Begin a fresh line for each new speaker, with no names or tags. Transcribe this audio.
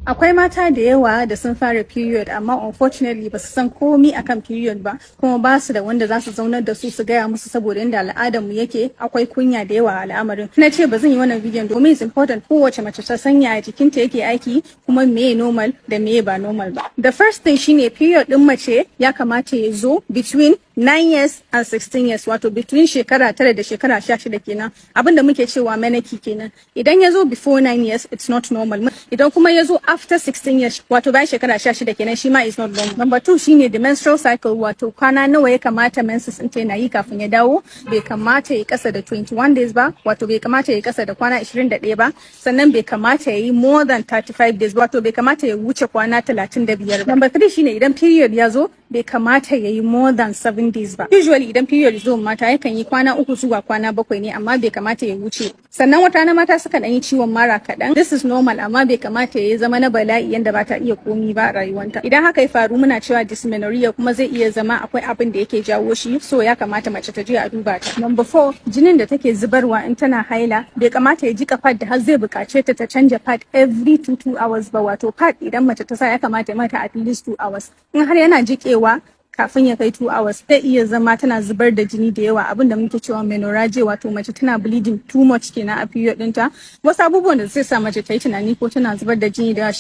Akwai mata da yawa da sun fara period, amma unfortunately ba su san komi akan period ba, kuma ba su da wanda za su zaunar da su su gaya musu, saboda inda al'adar mu yake akwai kunya da yawa a al'amarin. Na ce ba zan yi wannan bidiyon domin it's important kowace mace ta san ya jikinta yake aiki, kuma meye normal da meye ba normal ba. The first thing shine, period din mace ya kamata ya zo between 9 years and 16 years, wato between shekara 9 da shekara 16 kenan, abinda muke cewa menarche kenan. Idan ya zo before 9 years, it's not normal. Idan kuma ya zo after 16 years, wato bayan shekara 16 kenan, shi ma is not normal. Number 2 shine the menstrual cycle, wato kwana nawa ya kamata menses ɗinta yana yi kafin ya dawo. Bai kamata ya kasa da 21 days ba, wato bai kamata ya kasa da kwana 21 ba. Sannan bai kamata ya yi more than 35 days, wato bai kamata ya wuce kwana 35 ba. Number 3 shine, idan period ya zo, bai kamata ya yi more than 7 days ba. Usually idan period zo mata, yakan yi kwana 3 zuwa kwana 7 ne, amma bai kamata ya wuce. Sannan wata rana mata suka dan yi ciwon mara kaɗan. This is normal, amma bai kamata ya zama na bala'i yanda ba ta iya komi ba a rayuwanta. Idan haka ya faru, muna cewa dysmenorrhea, kuma zai iya zama akwai abin da yake jawo shi, so ya kamata mace ta je a duba ta. Number 4, jinin da take zubarwa in tana haila bai kamata ya jika pad da har zai buƙace ta ta canja pad every 2 hours ba. Wato pad idan mace ta sa, ya kamata ya mata at least 2 hours. In har yana jikewa kafin ya kai 2 hours, zai iya zama tana zubar da jini da yawa, abin da muke cewa menorrhagia, wato mace tana bleeding too much kenan a period ɗinta. Wasu abubuwan da zai sa mace ta yi tunani ko tana zubar da jini da yawa.